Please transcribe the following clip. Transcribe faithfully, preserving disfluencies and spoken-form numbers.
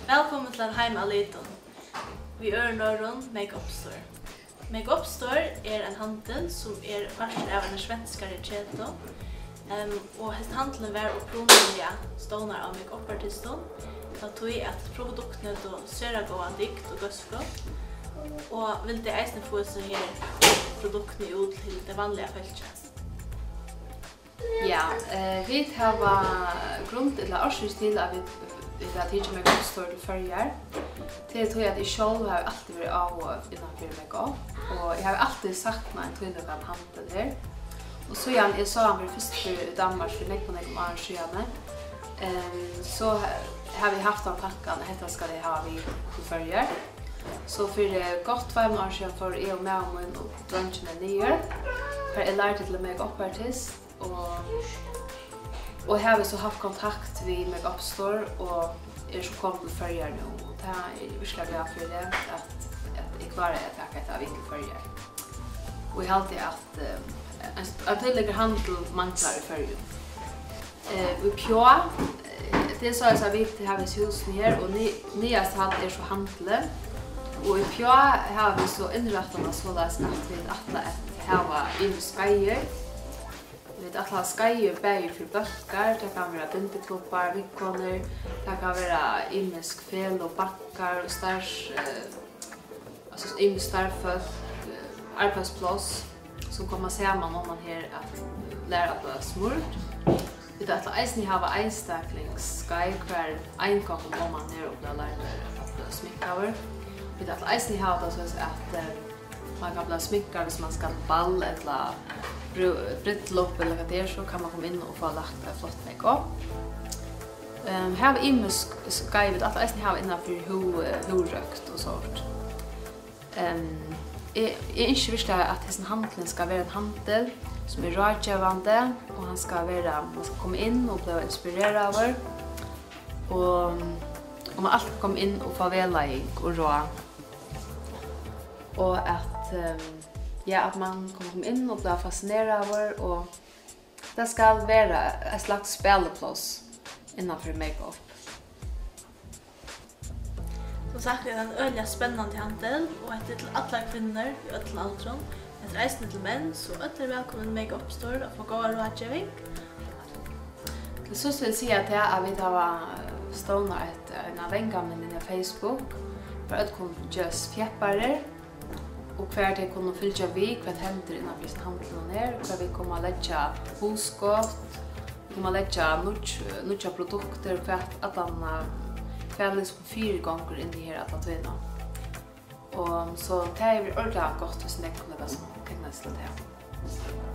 Vælkomin til ein heim av litum. Við øðrum orðum, Make Up Store. Make Up Store er ein handil, sum er partur av eini svenskari ketu, ehm, og hesin handilin var upprunaliga stovnaður av make-up-artistum, av tí at produktini høvdu sera góða dygd og góðsku, og vildi eisini fáa so her produktini út til tað vanliga fólkið. Ja, eh, vit hava grund ella orsøk til, at vit, vit hava tikið Make Up Store til Føroyar. Tað er tí, at eg sjálv havi altíð verið áhugað innan fyri make-up, og eg havi altíð saknað ein tílíkan handil her. Og síðan eg sá hann fyri fyrstu ferð í Danmark fyri nógvum, nógvum árum síðani, ehm, so ha-, havi eg havt tann tankan, at hetta skal eg hava við til Føroyar. So fyri gott tveimum árum síðan fóru eg og maður mín og dreingirnir niður, har eg lærdi til make-up-artist. Og, og havi so havt kontakt við Make Up Store og er so komin til Føroyar nú. Og tað eri eg virkuliga glað fyri, at, at eg kláraði at taka hetta við til Føroyar. Og eg haldi, at, eh, ein, ein tílíkur handil manglar í Føroyum. Eh, í Pjá, eh, tað er soleiðis, at vit hava hesi húsini her, og ni-, niðast hædd er so handilin. Og í Pjá hava vit so innrættað tað soleiðis, at vit ætla at hava ymisk skeiðir. Vit ætla at hava skeiðir bæði fyri bólkar, tað kann vera bindiklubbar, vinkonur, tað kann vera ymisk feløg, bankar og starvs-, eh, altso ymisk starvsfólk, eh, arbeiðspláss, sum koma saman oman her at læra at blíva smurt. Vit ætla eisini hava einstaklingsskeið, har ein kann koma oman her og blíva lærdur at blíva sminkaður. Vit ætla eisini hava tað soleiðis, at, eh, man kann blíva sminkaður, hvis man skal til ball ella brú-, brúdleyp ella hvat tað er, so kann man koma inn og fáa lagt eitt flott make-up. Ehm, hava ymisk skeið, vit ætla eisini hava innan fyri húð-, eh, húðrøkt og sovorðið. Ehm, eg, eg ynski virkiliga, at hesin handilin skal vera ein handil, sum er ráðgevandi, og hann skal vera, man skal koma inn og blíva inspireraður, og, og man altíð skal koma inn og fáa vegleiðing og ráð. Og at, ehm, ja, at man kann koma inn og blíva fascineraður, og tað skal vera eitt slags spælipláss innan fyri make-up. Sum sagt er tað ein øgiliga spennandi handil, og hetta er til allar kvinnur í øllum aldrum. Hetta er eisini til menn, so øll eru vælkomin í Make Up Store at fáa góða ráðgeving. Til síðst vil eg siga tað, at vit hava stovnað eitt, eina vangaminni inn á Facebook, har øll kunnu gerast fjepparar, og har tey kunnu fylgja við, hvat hendir innan fyri hesum handlinum her, hvar vit koma at leggja hugskot, vit koma at leggja nýggj-, nýggjar produktir, hvat allan, hvat liksom fyrigongur inni her alla tíðina. Og so tað hevur verið ordiliga gott, hvis nógv kunnu lata sum tekna seg til tað.